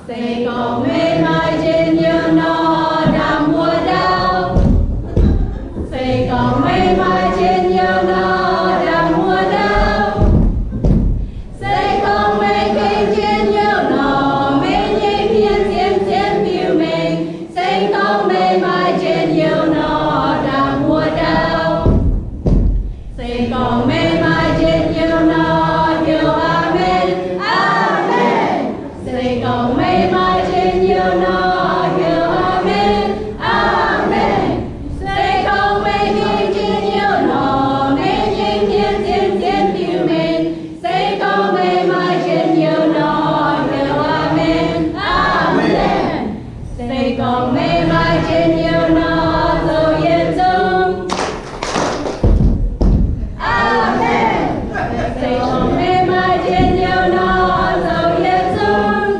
Se gorngv meih maaih njien-youh nor, ndaam wuov ndaauv. Se gorngv meih maaih njien-youh nor, ndaam wuov ndaauv. Se gorngv meih gengh njien-youh nor, meih nyei hmien zien-zien biux mengh. Se gorngv meih maaih njien-youh nor, ndaam wuov ndaauv. Se gorngv meih maaih njien-youh nor, heuc aamen, aamen. Se gorngv meih maaih njien-youh nor, heuc aamen, aamen. Se gorngv meih gengh njien-youh nor, meih nyei hmien zien-zien biux mengh. Se gorngv meih maaih njien-youh nor, heuc aamen, aamen. Se gorngv meih maaih njien-youh nor, zoux yietc zungv. Aamen. Se gorngv meih maaih njien-youh nor, zoux yietc zungv.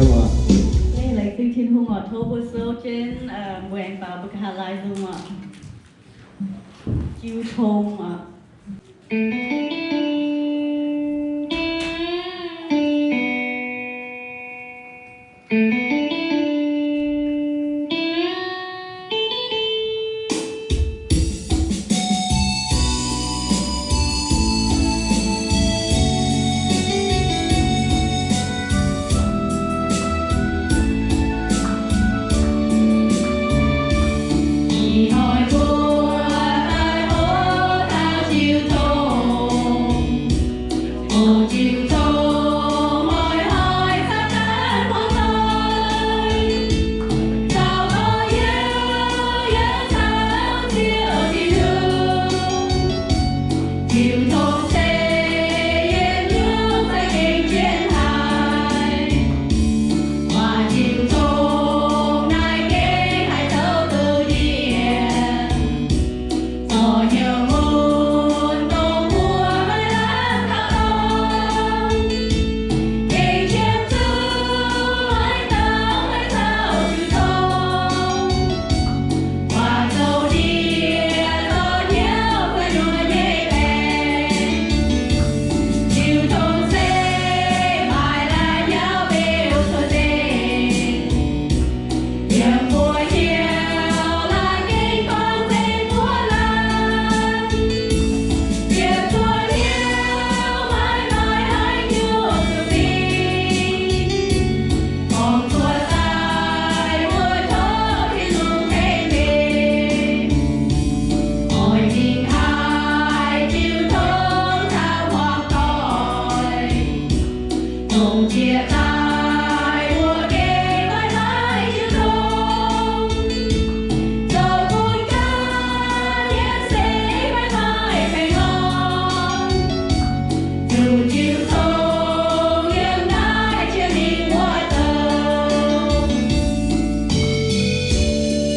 Laengz zingh Tin-Hungh oc, tov mbuo souv jienv muangx baaux mbuo ga'haav laai nzung oc. Jiu tong oc.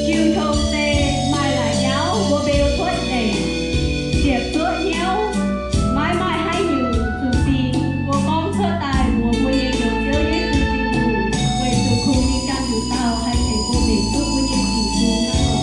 Jiu tong se maaih la'nyauv mbuo beu cuotv nzengc, ziepc zuoqv hnyouv, maiv maaih haaix nyungc zuqc singx. Mbuo gorngv cuotv daaih mbuox mbuo nyei Njoux Ziouv Yesu Tin-Hungh, weic zuqc kungx ninh ganh heuc dauh haih tengx mbuo mbenc duqv mbuo nyei sic nzung hnangv nor.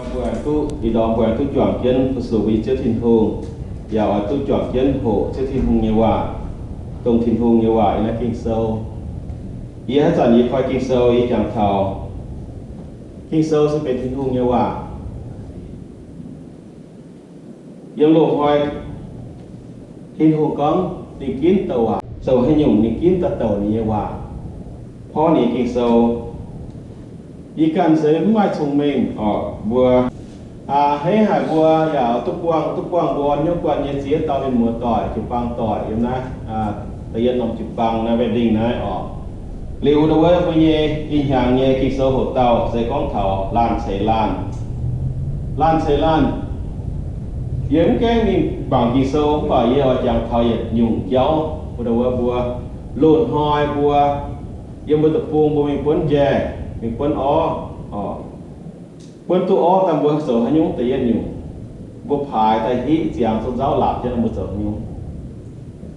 Mbuo aengx duqv, ih ndorm mbuo aengx duqv juangc jienv fu-sux mbuo nyei Ziouv Tin-Hungh, yaac oix duqv juangc jienv hoqc Ziouv Tin-Hungh nyei waac, dongh Tin-Hungh nyei waac yiem naaiv Ging-Sou. Yie haaix zanc yie koi Ging-Sou yie jangx taux, Ging-Sou se benx Tin-Hungh nyei waac. Yiem loz-hnoi Tin-Hungh gorngv ninh ginv douc waac, zoux haaix nyungc ninh ginv daaih douc ninh nyei waac, porv ninh nyei Ging-Sou. Yie ganh se mv maaih cong-mengh oc. Mbuo a'hneiv haic mbuo yaac duqv buangh, duqv buangh mbuo hnyouv guanh nyei ziex dauh mienh muoz doic, jiu-baang doic yiem naaiv, da'yietv norm jiu-baang naaiv Wedding naaiv oc. Liuz ndau wuov mbuo nyei ih hnyangx nyei Ging-Sou hoc dauh se gorngv taux laanh ceix laanh. Laanh ceix laanh. Yie mv gaengh mingh mangc Ging-Sou mv baac yie oix jangx taux yietc nyungc jauv, ndau wuov mbuo loz-hnoi mbuo yiem mbuo deic-bung mbuo mingh buonv njaih, mingh buonv orv oc. Buonv duqv orv daaih mbuo zoux haaix nyungc? Da'yietv nyungc, mbuo paaix daaih hiqv ziangx zong nzauv laatc jienv nor mbuo zoux haaix nyungc?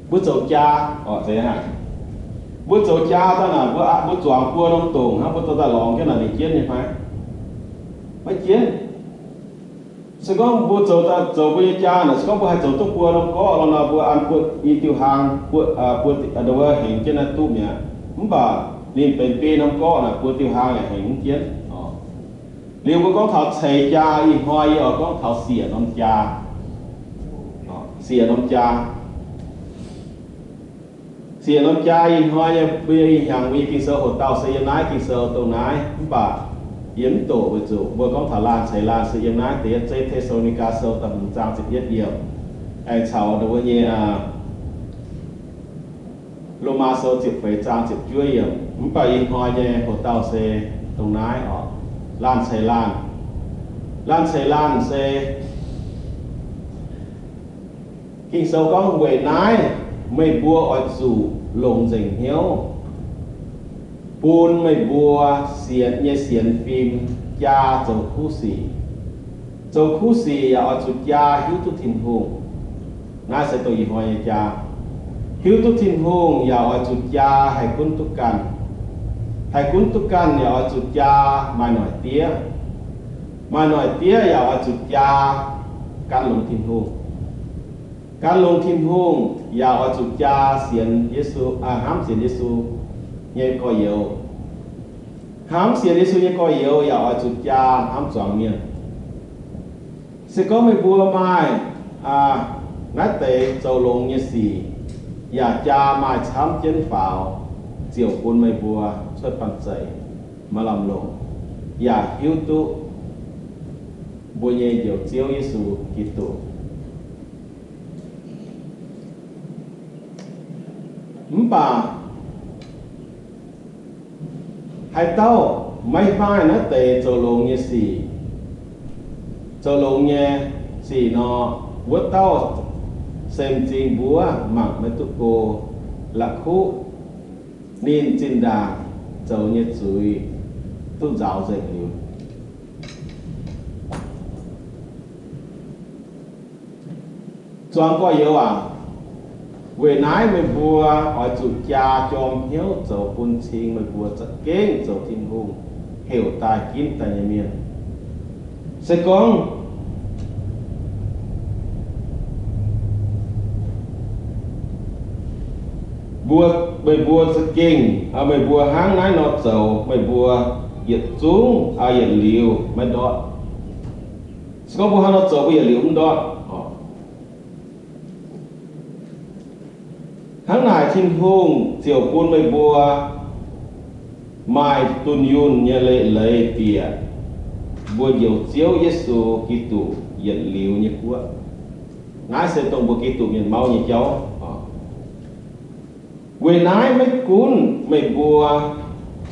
Mbuo zoux jaa oc, zeiz haic. Mbuo zoux jaa daaih naaic, mbuo, mbuo zuangx buo norm dongc hnangv, mbuo dorh daaih lorngx jienv naaic, ninh jienv nyei fai? Maiv jienv. Se gorngv mbuo zoux, zoux mbuo nyei jaa naaic, se gorngv mbuo haih zoux duqv buo norm gorqv lorqc nor, mbuo an buo i diuh hlang, buo, buo, wuov hengx jienv naaiv duqv mi'aqv. Mv baac ninh benx biei norm gorqv naaic, buo diuh hlang yaac hengx mv jienv. Liuz mbuo gorngv taux ceix jaa, ih hnoi yie oix gorngv taux siec norm jaa. Siec norm jaa. Siec norm jaa ih hnoi nyei mbuo nyei ih hnyangx mbuo nyei Ging-Sou hoc dauh se yiem naaiv Ging-Sou dongh naaiv, mv baac yie mv doqc weic zuqc mbuo gorngv taux laanh ceix laanh se yiem naaiv da'yietv zeiv Te^saa^lo^ni^gaa Sou da'hmz zaang ziepc yietv yiemc, aengx caux mbuo nyei Lomaa Sou ziepc feix zaang ziepc juov yiemc. Mv baac ih hnoi nyei hoc dauh se dongh naaiv oc, laanh ceix laanh. Laanh ceix laanh se Ging-Sou gorngv, weic naaiv meih mbuo oix zuqc longc nzengc hnyouv bun meih mbuo sienx nyei sienx fim jaa zoux kuv sic. Zoux kuv sic yaac oix zuqc jaa hiuv duqv Tin-Hungh. Naaiv se dongh ih hnoi nyei jaa. Hiuv duqv Tin-Hungh yaac oix zuqc jaa haih gunv duqv ganh. Haih gunv duqv ganh yaac oix zuqc jaa maaih noic diev. Maaih noic diev yaac oix zuqc jaa gan longx Tin-Hungh. Gan longx Tin-Hungh yaac oix zuqc jaa sienx Yesu, hnamv sienx Yesu nyei gorx-youz. Hnamv sienx Yesu nyei gorx-youz yaac oix zuqc jaa hnamv zuangx mienh. Se gorngv meih mbuo maaih naaiv deix zoux longx nyei sic, yaac jaa maaih camv jienv faaux, ziouc bun meih mbuo cuotv banh zeic, maaih lamh longc, yaac hiuv duqv mbuo nyei Njoux Ziouv Yesu Giduc. Mv baac haaix dauh maiv maaih naaiv deix zoux longx nyei sic, zoux longx nyei sic nor, wuov dauh se m'zing mbuov mangc maiv duqv go, la'kuqv ninh zinh ndaangc zoux nyei zuiz duqv nzaaux nzengc liuz. Zuangx gorx-youz aac, weic naaiv meih mbuo oix zuqc jaa jorm hnyouv zoux bun cing meih mbuo za'gengh zoux Tin-Hungh heuc daaih ginv daaih nyei mienh. Se gorngv mbuo, meih mbuo za'gengh, meih mbuo hnangv naaiv nor zoux, meih mbuo yietc zungv, yietc liuz maiv ndortv. Se gorngv mbuo hnangv nor zoux, mbuo yietc liuz mv ndortv. Hnangv naaic Tin-Hungh ziouc bun meih mbuo maaih dunh yunh nyei leiz-leiz bieqc mbuo Njoux Ziouv Yesu Giduc yietc liuz nyei guoqv. Naaiv se dongh mbuo Giduc mienh mauv nyei jauv. Weic naaiv maiv gunv meih mbuo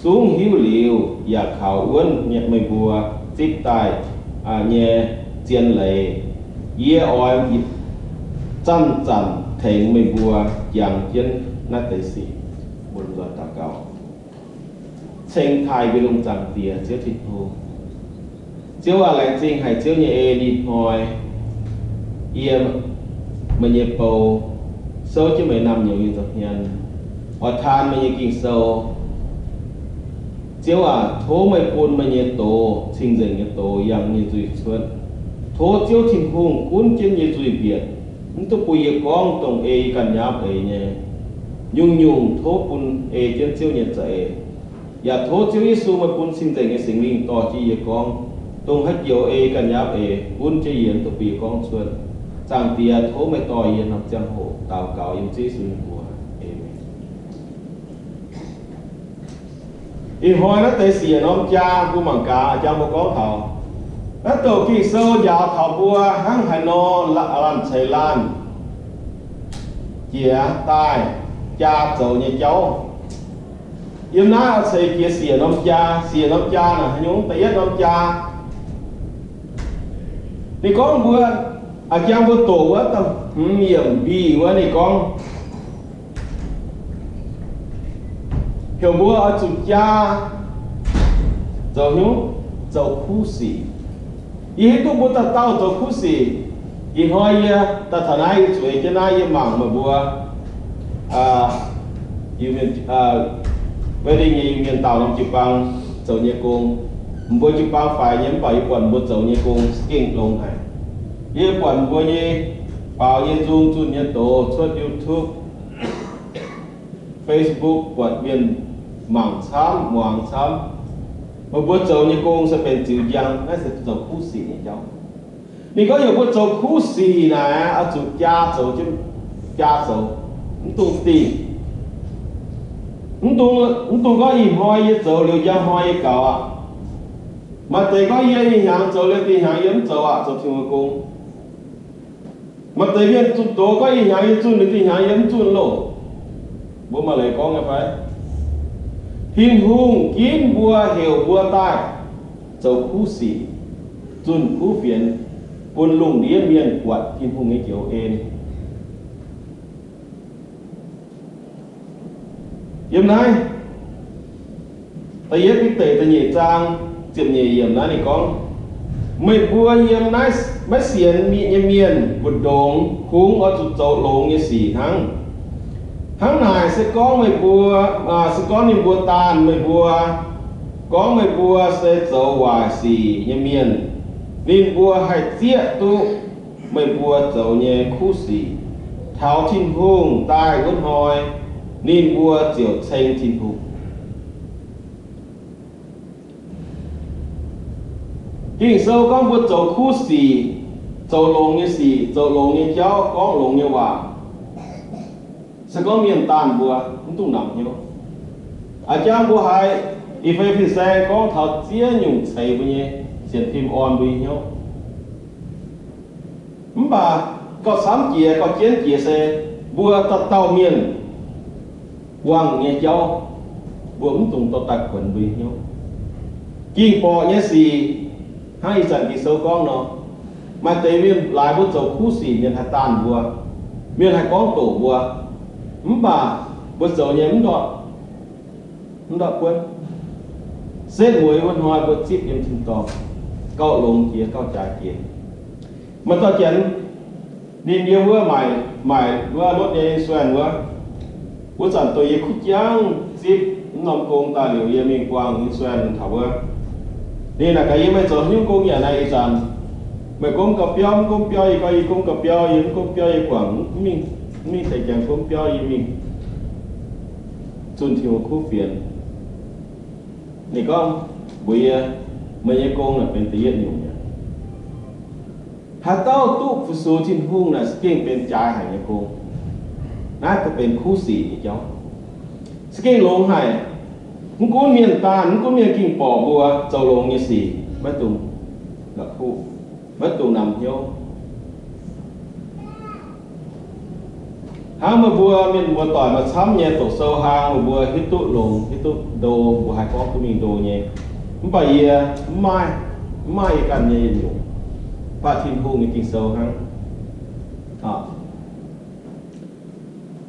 zungv hiuv liuz yaac kaux wuonv meih mbuo zipv daaih nyei zien leiz, yie oix zanc-zanc tengx meih mbuo jangx jienv naaiv deix sic. Mbuo daux gaux. Ceng taaih mbuo lungh zaangc Diex Ziouv Tin-Hungh. Ziouv aac, laengz zingh haic Ziouv nyei en ih hnoi yie, meih nyei bou, souv jienv meih naamh nyouz nyei nza'hmien, oix taan meih nyei Ging-Sou. Ziouv aac, tov meih bun meih nyei doz, cing-nzengc nyei doz, yangh nyei nzuih cuotv. Tov Ziouv Tin-Hungh gunv jienv yie nzuih mbietc, mv duqv bun yie gorngv dongh ei ganh nyei eix nyei. Nyungc-nyungc tov bun ei jienv Ziouv nyei za'eix. Yaac tov Ziouv Yesu meih bun cing-nzengc nyei Singx Lingh dorh jienv yie gorngv, dongh haaix joux ei ganh nyei eix, gunv jienv yie, mv duqv bun yie gorngv cuotv. Zaangc Diex, tov meih dorh yie norm ziangh hoc daux gaux yiem Ziouv Yesu nyei mbuox. Aamen. Ih hnoi naaiv deix siec norm jaa mbuo mangc gaax, jaa mbuo gorngv taux naaiv douc Ging-Sou njaaux taux mbuo hnangv haaix nor laanh ceix laanh jiex daaih jaa zoux nyei jauv. Yiem naaiv oix ceix jiex siec norm jaa. Siec norm jaa naaic haaix nyungc? Da'yietv norm jaa, ninh gorngv mbuo, a'jang mbuo doqc wuov da'hmz yiemc mbiih wuov ninh gorngv, heuc mbuo oix zuqc jaa zoux hnyouv, zoux kuv sic. Yie hiuv duqv mbuo dauh dauh zoux kuv sic. Ih hnoi yie daaih taux naaiv, yie zueiz jienv naaiv yie mangc meih mbuo Iu-Mienh, Wei Dingh nyei Iu-Mienh dauh norm jiu-baang zoux nyei gong. Mbuo jiu-baang faix nyei, mv baac yie buatc mbuo zoux nyei gong za'gengh longx haic. Yie buatc mbuo nyei baaux nyei nzung zunh nyei doz cuotv YouTube, Facebook, buatc mienh mangc camv, muangx camv. Meih mbuo zoux nyei gong se benx ziux njang, naaiv se zoux kuv sic nyei jauv. Ninh gorngv heuc mbuo zoux kuv sic naaic, oix zuqc jaa zoux, jaa zoux, mv dungx dingh. Mv dungx, mv dungx gorngv ih hnoi yie zoux, liuz njang hnoi yie gaux aqv. Maaih deix gorngv yie ih hnyangx zoux, liuz dinh hnyangx yie mv zoux aqv, zoux Tin-Hungh gong. Maaih deix mienh zunh doz gorngv ih hnyangx yie zunh, liuz dinh hnyangx yie mv zunh loh. Mbuo maaih leiz gorngv nyei fai? Tin-Hungh ginv mbuo, heuc mbuo daaih zoux kuv sic, zunh kuv fienx, bun lungh ndiev mienh buatc Tin-Hungh nyei njoux en. Yiem naaiv da'yietv Bide da'nyeic zaang ziepc nyeic yiemc naaiv ninh gorngv, meih mbuo yiem naaiv maiv sienx nyei mienh mbu'ndongx kungx oix zuqc zoux longx nyei sic hnangv. Hnangv naaic se gorngv meih mbuo, se gorngv ninh mbuo daanh meih mbuo, gorngv meih mbuo se zoux waaic sic nyei mienh, ninh mbuo haih zieqv duqv meih mbuo zoux nyei kuv sic. Taux Tin-Hungh daaih wuov hnoi, ninh mbuo ziouc ceng Tin-Hungh. Ging-Sou gorngv mbuo zoux kuv sic, zoux longx nyei sic, zoux longx nyei jauv, gorngv longx nyei waac. Se gorngv mienh daanh mbuo, mv dungx namx hnyouv. A'jang mbuo haiz E^fe^so Fin-Saeng gorngv taux ziex nyungc ceix mbuo nyei sienx fim, orn mbuo nyei hnyouv. Mv baac gauh camv jiex, gauh jienv jiex se mbuo dauh dauh mienh buangh nyei jauv, mbuo mv dungx dorh daaih kuonx mbuo nyei hnyouv. Ging-borqc nyei sic, hnangv ih zanc Ging-Sou gorngv nor, maaih deix mienh laaix mbuo zoux kuv sic, mienh haih daanh mbuo, mienh haih gorngv doqc mbuo, mv baac mbuo zoux nyei mv ndortv, mv ndortv buonv. Setv mueiz wuov hnoi mbuo zipv yiem tin-dorngh, gauh longx jiex, gauh jaaix jiex. Maaih dauh janx, ninh yiem wuov maaic, maaic wuov lotv nyei insurance wuov, wuov zanc dongh yie kuv jangv zipv mv norm gong daaih liuz, yie mingh buangh insurance taux wuov. Ninh naaic gaax yie, meih zoux haaix nyungc gong yaac naaic ih zanc? Meih gomv gau biauv mv gomv biauv? Yie gorngv, yie gomv gau biauv, yie mv gomv biauv yie guangc, mv mingh, mv mingh tengx janx gomv biauv, yie mingh zunh Tin-Hungh kuv fienx. Ninh gorngv mbuox yie, meih nyei gong naaic benx da'yietv nyungc mi'aqv. Haaix dauh duqv fu-sux Tin-Hungh naaic za'gengh benx jaaix haic nyei gong. Naaiv benx kuv sic nyei jauv. Za'gengh longx haic. Mv gunv mienh daanh, mv gunv mienh ging-borqc mbuo zoux longx nyei sic, maiv dungx la'kuqv, maiv dungx namx hnyouv. Hnangv meih mbuo mienh muoz-doic maaih camv nyei doqc sou hlang, meih mbuo hiuv duqv longx, hiuv duqv ndo, mbuo haih gorngv duqv mingh ndo nyei. Mv baac yie mv maaih, mv maaih yie ganh nyei yietc nyungc, mv baac Tin-Hungh nyei Ging-Sou hnangv.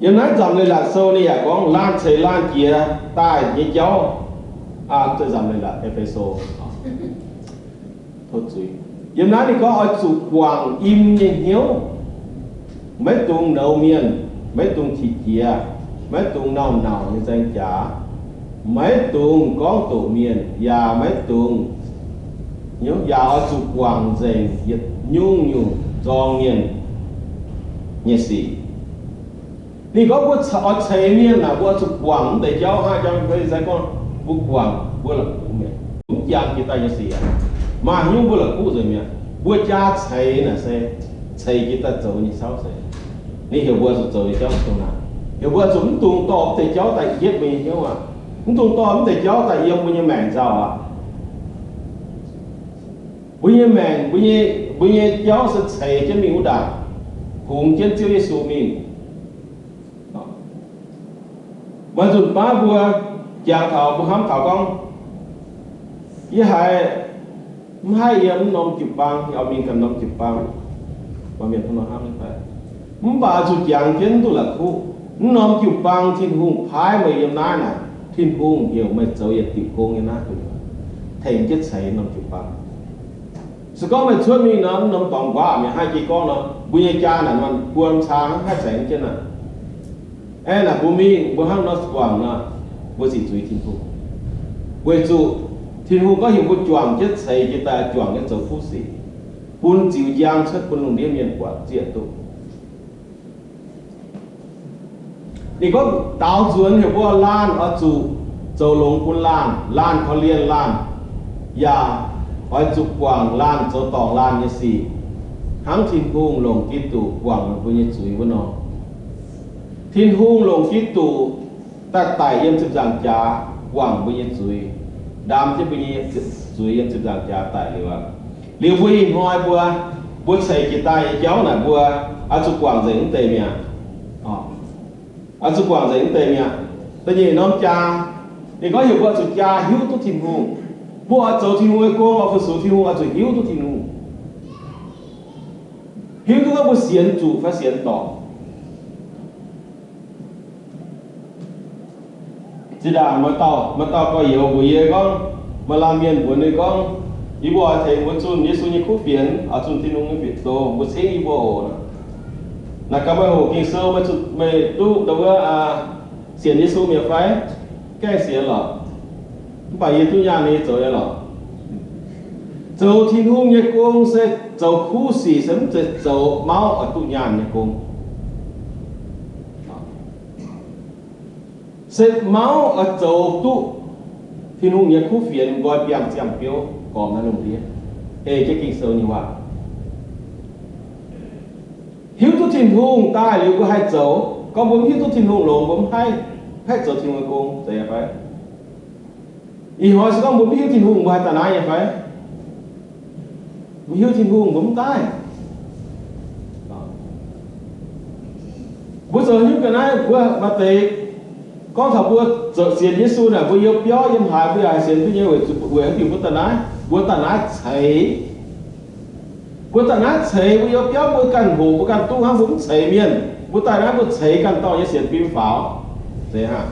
Yiem naaiv Nzamc Leiz-Latc Sou ninh yaac gorngv laanh ceix laanh jiex daaih nyei jauv. Nzamc Leiz-Latc E^fe^so. Yiem naaiv ninh gorngv oix zuqc guangc im nyei hnyouv, maiv dungx nouz mienh, maiv dungx qiex jiez, maiv dungx nauc-nauc nyei nzaeng jaax, maiv dungx gorngv doqc mienh, yaac maiv dungx, yaac oix zuqc guangc nzengc yietc nyungc-nyungc zorng mienh nyei sic. Ninh gorngv mbuo oix ceix mienh naaic, mbuo oix zuqc guangc mv deix jauv hnangv jauv mv fei se gorngv mbuo guangc mbuo la'kuqv mi'aqv. Mv jangx jiex daaih nyei sic aqv. Maaih haaix nyungc mbuo la'kuqv nzengc mi'aqv. Mbuo jaa ceix naaic se ceix jiex daaih zoux nyei jauv se, ninh heuc mbuo zuqc zoux nyei jauv dongh naaic. Heuc mbuo zuqc mv dungx dorh mv deix jauv daaih yietv mbuo nyei hnyouv aqv. Mv dungx dorh mv deix jauv daaih yiem mbuo nyei maengc nzauh aqv. Mbuo nyei maengc, mbuo nyei, mbuo nyei jauv se ceix jienv mingh wuov ndaangc, kungx jienv Ziouv Yesu mingh. Maaih nzunc baav mbuo jangx taux, mbuo hnamv taux gorngv, yie haiz mv haih yiem mv norm jiu-baang, yie oix mingh ganh norm jiu-baang. Mv baac zuqc jangx jienv mv duqv la'kuqv. Mv norm jiu-baang Tin-Hungh paaiv meih yiem naaiv naaic, Tin-Hungh heuc meih zoux yietc diuc gong yiem naaiv, tengx jienv ceix norm jiu-baang. Se gorngv meih cuotv mingh nor, mv norm dorngx nquaqv mi'aqv, haih jiex gorngv nor, mbuo nyei jaa naaic maaih buo norm caa hnangv haih ceix jienv naaic. Aeqv, naaic mbuo mingh, mbuo hnangv nor guangc nor, mbuo ziqc zuiz Tin-Hungh. Weic zuqc Tin-Hungh gorngv heuc mbuo juangc jienv ceix jiex daaih, juangc jienv zoux kuv sic. bun ziux njang cuotv bun lungh ndiev mienh buatc zieqv duqv. Ninh gorngv daaux nzuonx heuc mbuo laanh oix zuqc zoux longx bun laanh, laanh korv-lienh laanh, yaac oix zuqc guangc laanh zoux dorngc laanh nyei sic, hnangv Tin-Hungh longc Giduc guangc mbuo nyei zuiz wuov nor. Tin-Hungh longc Giduc daaih daic yiem ziepc nzaangc jaax guangc mbuo nyei zuiz, ndaam jienv mbuo nyei zuiz yiem ziepc nzaangc jaax daic liuz aqv. Liuz mbuo ih hnoi mbuo, mbuo ceix jiez daaih nyei jauv naaic mbuo oix zuqc guangc nzengc mv deix mi'aqv. Oix zuqc guangc nzengc mv deix mi'aqv. Da'nyeic norm jaa, ninh gorngv heuc mbuo oix zuqc jaa hiuv duqv Tin-Hungh. Mbuo oix zoux Tin-Hungh nyei gong, oix fu-sux Tin-Hungh, oix zuqc hiuv duqv Tin-Hungh. Hiuv duqv gorngv mbuo sienx zuqc fai sienx dorngc. Zinh ndaangc maaih dauh, maaih dauh gorx-youz mbuox yie gorngv, maaih laanh mienh mbuox ninh gorngv, yie mbuo oix tengx mbuo zunh Yesu nyei kuv fienx, oix zunh Tin-Hungh nyei bieqc doz, mbuo cingv yie mbuo oc. Naaic gaax meih hoqc Ging-Sou, meih duqv ndau wuov sienx Yesu mi'aqv fai? Gaengh sienx lorqc. Mv baac yie duqv nyaanh nyei zoux nyei lorqc. Zoux Tin-Hungh nyei gong se zoux kuv sic, se mv zeiz zoux mauv oix duqv nyaanh nyei gong. Se mauv oix zoux duqv Tin-Hungh nyei kuv fienx nqoi biangh ziangh biouv gormx naaiv lungh ndiev, ei jienv Ging-Sou nyei waac. Hiuv duqv Tin-Hungh daaih liuz mbuo haih zoux. Gorngv mbuo mv hiuv duqv Tin-Hungh longx, mbuo mv haih, haih zoux Tin-Hungh nyei gong, zeiz fai? Ih hnoi se gorngv mbuo mv hiuv Tin-Hungh, mbuo haih daaih naaiv nyei fai? Mv hiuv Tin-Hungh, mbuo mv daaih. Mbuo zoux hiuv ga'naaiv, mbuo maaih deix gorngv taux mbuo zoux sienx Yesu naaic, mbuo yiem biauv yiem haaix mbuo yaac haih sienx duqv nyei, weic zuqc weic haaix diuc mbuo daaih naaiv, mbuo daaih naaiv ceix. Mbuo daaih naaiv ceix, mbuo yiem biauv mbuo ganh hoqc, mbuo ganh duqv hnangv, mbuo mv ceix mienh. Mbuo daaih naaiv mbuo ceix ganh dauh nyei sienx fim faaux. Zeiz hnangv.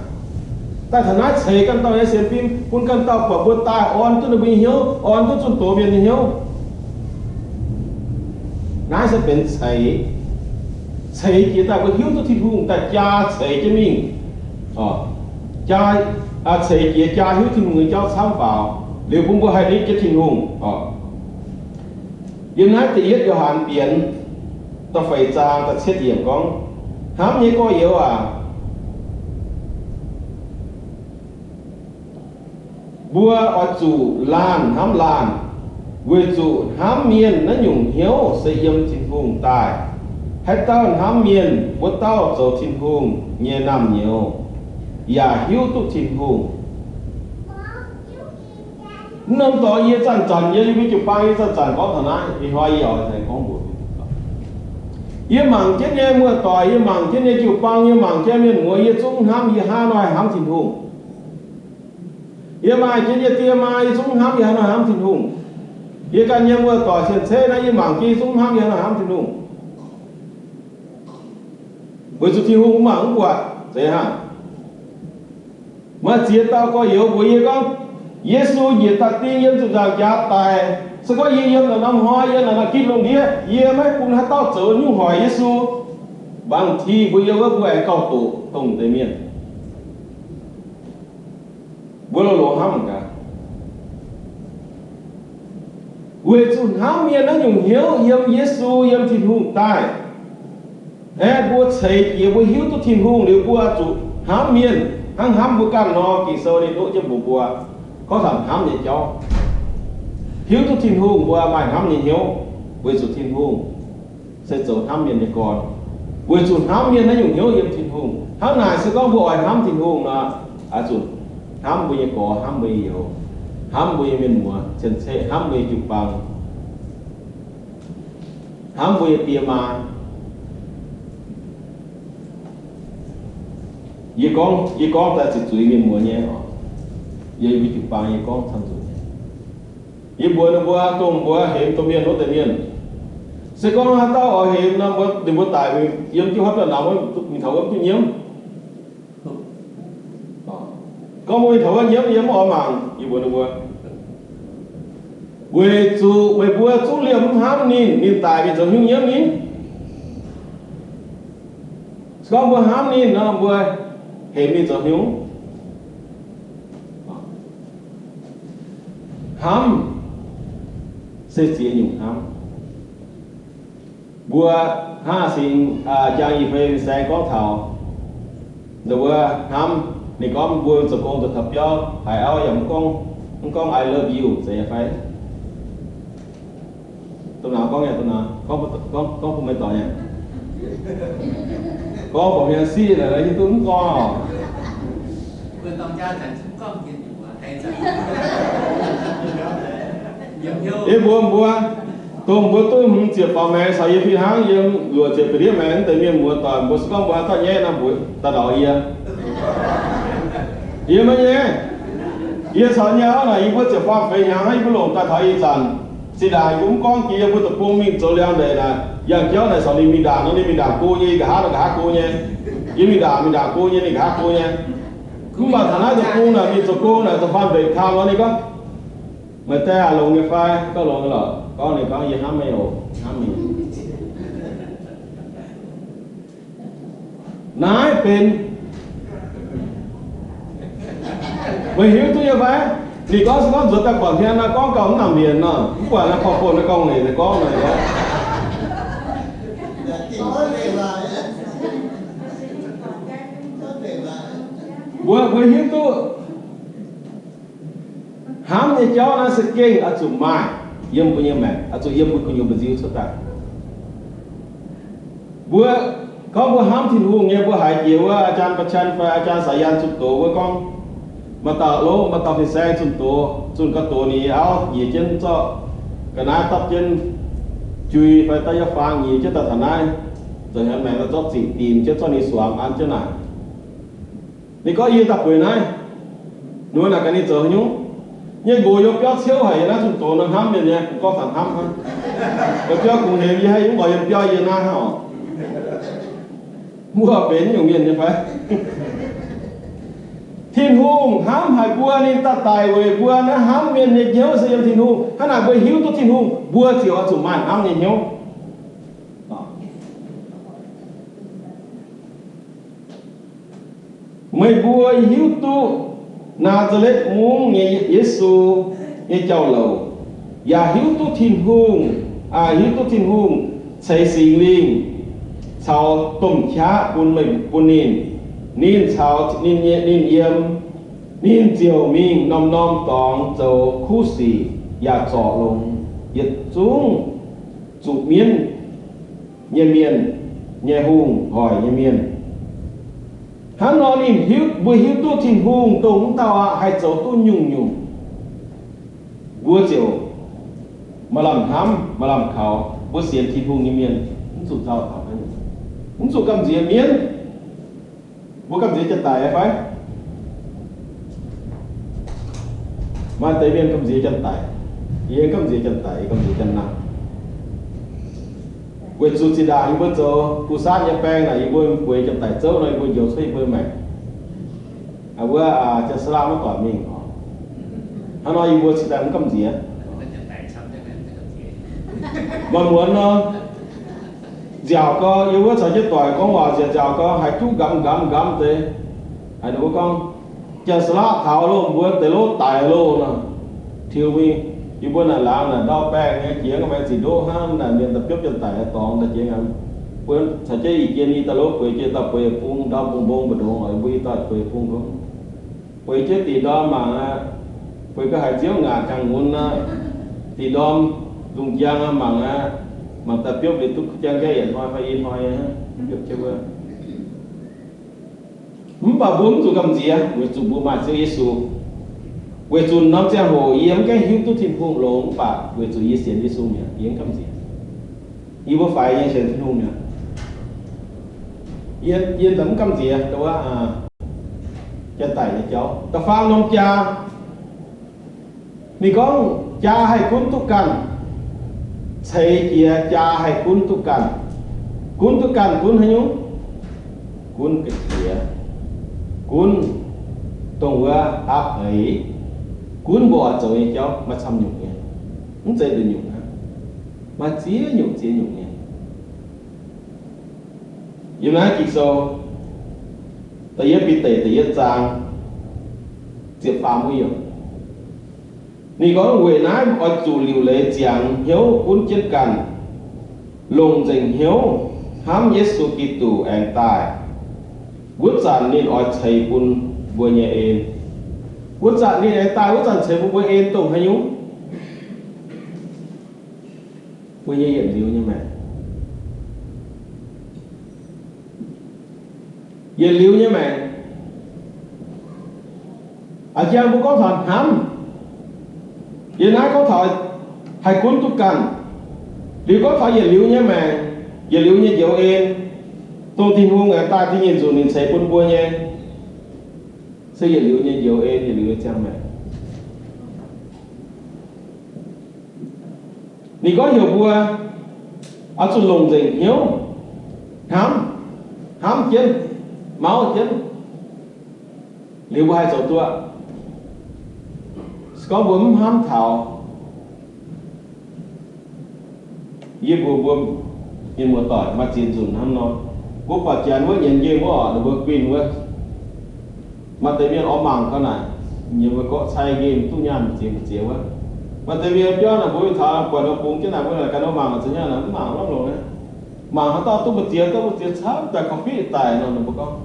Daaih taux naaiv ceix ganh dauh nyei sienx fim, bun ganh dauh buatc mbuo daaih orn duqv ninh mbuo nyei hnyouv, orn duqv zunh doz mienh nyei hnyouv. Naaiv se benx ceix. Ceix jiex daaih mbuo hiuv duqv Tin-Hungh daaih jaa ceix jienv mingh. Jaa, ceix jiex jaa hiuv Tin-Hungh nyei jauv camv faaux, liuz bun mbuo haih nitv jienv Tin-Hungh. Yiem naaiv da'yietv Yo^han Bienx da'feix zaang da'cietv yiemc gorngv, hnamv nyei gorx-youz aac, mbuo oix zuqc laanh hnamv laanh, weic zuqc hnamv mienh naaiv nyungc hnyouv se yiem Tin-Hungh daaih. Haaix dauh hnamv mienh, wuov dauh zoux Tin-Hungh nyei naamh nyouz, yaac hiuv duqv Tin-Hungh. Mv norm dorngx yie zanc-zanc, yie mbuo jiu-baang yie zanc-zanc gorngv taux naaiv, ih hnoi yie oix tengx gorngv mbuox. Yie mangc jienv nyei muoz-doic, yie mangc jienv nyei jiu-baang, yie mangc jienv mienh muoz, yie zungv hnamv, yie hnangv nor haih hnamv Tin-Hungh. Yie maaih jienv yie die maa, yie zungv hnamv, yie hnangv nor hnamv Tin-Hungh. Yie ganh nyei muoz-doic cien-ceqv naaiv, yie mangc jienv yie zungv hnamv, yie hnangv nor hnamv Tin-Hungh. Weic zuqc Tin-Hungh mangc mv buatc. Zeiz hnangv. Maaih ziex dauh gorx-youz mbuox yie gorngv, Yesu njiec daaih ding yiem ziepc nzaangc jaax daic, se gorngv yie yiem naaic norm hnoi, yiem naaic norm gitv lungh ndiev, yie maiv bun haaix dauh zoux nyungc hoic Yesu. Bangc ti mbuo yiem wuov mbuo aengx gauh doqc dongh deix mienh. Mbuo loz-loz hnamv gaax. Weic zuqc hnamv mienh naaiv nyungc hnyouv yiem Yesu, yiem Tin-Hungh daaih, aeqv, mbuo ceix jiex mbuo hiuv duqv Tin-Hungh liuz, mbuo zuqc hnamv mienh hnangv hnamv mbuo ganh nor. Ging-Sou ninh ndoqv jienv mbuox mbuo gorngv taux hnamv nyei jauv. Hiuv duqv Tin-Hungh mbuo maaih hnamv nyei hnyouv, weic zuqc Tin-Hungh se zoux hnamv mienh nyei gorn. Weic zuqc hnamv mienh naaiv nyungc hnyouv yiem Tin-Hungh. Hnangv naaic se gorngv mbuo oix hnamv Tin-Hungh nor, oix zuqc hnamv mbuo nyei gorx, hnamv mbuo nyei youz, hnamv mbuo nyei mienh muoz cien-ceqv, hnamv mbuo nyei jiu-baang, hnamv mbuo nyei die maa. Yie gorngv, yie gorngv daaih ziqc zuiz mienh muoz nyei oc. Yie mbuo jiu-baang yie gorngv camv nzunc nyei. Yie mbuox ninh mbuo, dongh mbuo hemx domh mienh wuov deix mienh, se gorngv haaix dauh oix hemx nor, mbuo, ninh mbuo daic yiem jiu hopv daaih nangx, mingh taux wuov duqv nyiemv. Gorngv mbuo mingh taux wuov nyiemv, yie mv oix mangc. Yie mbuox ninh mbuo, weic zuqc meih mbuo zungv liemh mv hnamv ninh, ninh daic mingh zoux hnyouv nyiemv ni. Se gorngv mbuo hnamv ninh nor, mbuo hemx ninh zoux hnyouv. Hnamv se ziex nyungc hnamv. Mbuo hnangv singx jangx i fei saeng gorngv taux ndongc wuov hnamv, ninh gorngv mbuo zoux gong zoux taux biauv haiz auv yaac mv gorngv, mv gorngv I love you zeiz fai? Dongh naaiv gorngv nyei, dongh naaiv gorngv, gorngv, gorngv bun meih doic nyei. Gorngv baac mienh siqv naaic, yie duqv mv gorngv. Yie mbuo, mbuo, dongh mbuo duqv hmz ziepc faaux maengx caux yie fih hnangv yiem luoqc ziepc ga'ndiev maengx wuov deix mienh muoz doic, mbuo se gorngv mbuo haaix dauh nyaiv nor mbuox daaih ndau yie. Yie maiv nyaiv. Yie caux nyei auv naaic, yie mbuo ziepc faam feix hnyangx hnangv, yie mbuo longc daaih taux ih zanc. Zinh ndaangc yie mbuo mv gorngv jiex, yie mbuo deic-bung mingh zoux liangx ndeic naaic, yangh jauv naaic corc ninh mingh ndaangc, ninh mingh ndaangc go nyei, yie nqa'haav nor nqa'haav go nyei. Yie mingh ndaangc, mingh ndaangc go nyei, ninh nqa'haav go nyei. Mv baac taux naaiv deic-bung naaic, mingh zoux gong naaic, da'faanh mbenc kang nor ninh gorngv, meih die aah, longx nyei fai? Gorngv longx nyei lorqc. Gorngv, ninh gorngv, yie hnamv meih oc, hnamv meih. Naaiv benx, meih hiuv duqv nyei fai? Ninh gorngv se gorngv nzuonx daaih buatc hmien nor, gorngv gauh mv nangc mbienc nor, mv buatc naaiv korv-fon naaiv gorngv leiz, gorngv naaic, mbuo, mbuo hiuv duqv hnamv nyei jauv naaiv se gengh oix zuqc maaih yiem mbuo nyei maengc, oix zuqc yiem mbuo gu'nyuoz mba'nziu cuotv daaih. Mbuo gorngv mbuo hnamv Tin-Hungh nyei, mbuo haiz jiex wuov อาจารย์ประชัน fai อาจารย์สายัน zunh doz wuov gorngv, maaih dauh loh, maaih dauh fin-saeng zunh doz, zunh ga'doz ninh auv nyiec jienv zorqv ga'naaiv dapv jienv jui fai dapv yietc faang nyiec jienv daaih taux naaiv, zoux hnyangx maengx daaih zorqv zingc dimc jienv zorqv ninh suangx an jienv naaic. Ninh gorngv, yie daaih bueix naaiv. Ninh mbuo naaic gaax ninh zoux haaix nyungc? Nyei nqox yiem biauv ciouv haic, yiem naaiv zunh doz nor hnamv mienh nyei, gorngv taux hnamv hnangv. Yiem biauv kungx hemx yie haic, yie mv oix yiem biauv yie naaiv hnangv oc. Mbuo benx nyungc mienh nyei fai? Tin-Hungh hnamv haic mbuo, ninh daaih daic weic mbuo naaiv, hnamv mienh nyei hnyouv se yiem Tin-Hungh. Hnangv naaic mbuo hiuv duqv Tin-Hungh, mbuo ziouc oix zuqc maaih hnamv nyei hnyouv. Meih mbuo hiuv duqv Naa^saa^letv Mungv nyei Yesu nyei jauv-louc, yaac hiuv duqv Tin-Hungh, hiuv duqv Tin-Hungh ceix Singx Lingh caux domh qaqv bun meih, bun ninh. Ninh caux ninh nyei, ninh yiem, ninh ziouc mingh norm-norm dorngx zoux kuv sic yaac zorc longx yietc zungv zuqc mienv nyei mienh nyei hungh hoic nyei mienh. Hnangv nor ninh hiuv, mbuo hiuv duqv Tin-Hungh dongh wuov dauh aqv haih zoux duqv nyungc-nyungc, mbuo ziouc maaih lamh hnamv, maaih lamh kaux. Mbuo sienx Tin-Hungh nyei mienh mv zuqc nzauh taux, mv zuqc gamh nziex mienv. Mbuo gamh nziex janx-daic fai? Maaih deix mienh gamh nziex janx-daic. Yie gamh nziex janx-daic, yie gamh nziex janx-naamh. Weic zuqc zinh ndaangc yie mbuo zoux Busaatv nyei baeng naaic, yie mbuo bueix janx-daic zouv nor, yie mbuo njoux cuotv yie mbuo maengc. Wuov janx-saalaav maiv doic mingh oc. Hnangv nor yie mbuo cingx daaih mv gamh nziex. Maaih muonz nor, nziaauc gau, yie wuov caux jienv doic gorngv waac nziaauc nziaauc gau, haiz duqv nqamz nqamz nqamz deix. Haiz ninh mbuo gorngv, janx-saalaav taux loh, mbuo deix lov daic loh nor. Tiux mingh, yie mbuo naaic laangz naaic ndau baengh nyei jiex, maaih zinh ndoqv hnangv naaic mienh daaih biopv janx-daic dorngx daaih jiex. Mbuo caux jienv ih jien i dauh lov bueix jiex, dauh bueix yietc bung ndau mbong mbong mbu'ndongx oc, mbuo i dauh bueix yietc bung ndongx. Bueix jienv dingc ndorm mangc aqv, bueix ga'haiz nziouv ngaatc jangx nqunx aqv, dingc ndorm lungh njang aqv mangc aqv, mangc daaih biopv liuz duqv jang nqaeqv yietc hnoi fai i hnoi aqv, biopv jienv wuov. Mv baac mbuo mv zuqc gamh nziex, weic zuqc mbuo maaih Ziouv Yesu. Weic zuqc norm ziangh hoc yie mv gaengh hiuv duqv Tin-Hungh longx, mv baac weic zuqc yie sienx Yesu mi'aqv, yie mv gamh nziex. Yie mbuo faix nyei sienx Tin-Hungh mi'aqv. Yie, yie mv gamh nziex, wuov, janx-daic nyei jauv. Da'faam norm jaa, ninh gorngv jaa haih gunv duqv ganh. Ceix jiez jaa haih gunv duqv ganh. Gunv duqv ganh gunv haaix nyungc? Gunv ga'qiex, gunv dongh wuov aapv eix, gunv mbuo oix zoux nyei jauv, maaih camv nyungc nyei. Mv zeiz nduqc nyungc aqv. Maaih ziex nyungc ziex nyungc nyei. Yiem naaiv Ging-Sou, da'yietv Bide da'yietv zaang, ziepc faam wuov yiemc. Ninh gorngv, weic naaiv oix zuqc liuc leiz ziangx hnyouv gunv jienv ganh, longc nzengc hnyouv hnamv Yesu Giduc aengx daaih, wuov zanc ninh oix ceix bun mbuo nyei en. Wuov zanc ninh aengx daaih, wuov zanc ceix bun mbuo en dongh haaix nyungc? Mbuo nyei yietc liuz nyei maengc. Yietc liuz nyei maengc. A'jang mbuo gorngv taux hnamv, yie naaiv gorngv taux haih gunv duqv ganh. Liuz gorngv taux yietc liuz nyei maengc, yietc liuz nyei njoux en, dongh Tin-Hungh aengx daaih da'nyeic nzunc ninh ceix bun mbuo nyei, se yietc liuz nyei njoux en, yietc liuz nyei ziangh maengc. Ninh gorngv heuc mbuo oix zuqc longc nzengc hnyouv hnamv, hnamv jienv, mauv jienv, liuz mbuo haih zoux duqv. Se gorngv mbuo mv hnamv taux, yie mbuox mbuo mienh muoz-doic maaih ziex nzunc hnangv nor, mbuo buatc janx wuov nyienz nqemh wuov oc, ninh mbuo guinh wuov, maaih deix mienh oix mangc gaax naaic, nyienz mbuo gorqv cai nqemh duqv nyaanh mbu'ziex mbu'ziex wuov. Maaih deix mienh biauv naaic mbuo mingh taux buatc nor bungx jienv naaic, mbuo naaic ganh nor mangc naaic za'gengh naaic mv mangc lorqc longx. Mangc haaix dauh duqv mbu'ziex, duqv mbu'ziex camv daaih gorngv fiqv daic nor, ninh mbuo gorngv.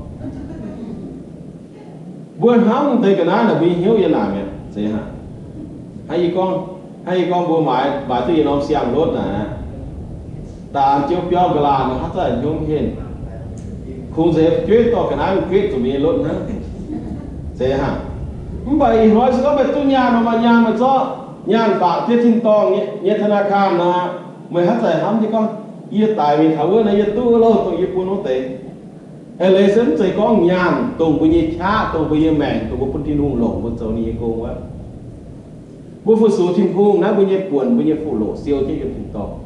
Mbuo hnamv deix ga'naaiv naaic mbuo nyei hnyouv yiem naaic mi'aqv. Zeiz hnangv, hnangv yie gorngv, hnangv yie gorngv mbuo maaiz, maaiz duqv yietc norm siang-lotv naaic, daaih an jiouv biauv ga'laah nor, haaix zanc hnyouv mv henv. Kungx nzengc fu'jueiv dorh ga'naaiv mingh guetv zuqc mbuo nyei lotv hnangv. Zeiz hnangv. Mv baac ih hnoi se gorngv meih duqv nyaanh nor, maaih nyaanh meih zorqv nyaanh bangc jienv tin-dorngh nyei ธนาคาร nor, meih haaix zanc hnamv jienv gorngv, yie daic mingh taux wuov nor, yie duqv wuov loh dongh yie bun wuov deix. Eix leiz se mv zeiz gorngv nyaanh dongh mbuo nyei qaqv, dongh mbuo nyei maengc, dongh mbuo bun Tin-Hungh longc mbuo zoux ninh nyei gong wuov. Mbuo fu-sux Tin-Hungh naaiv mbuo nyei buonc, mbuo nyei fuqv-loqc siou jienv yiem tin-dorngh.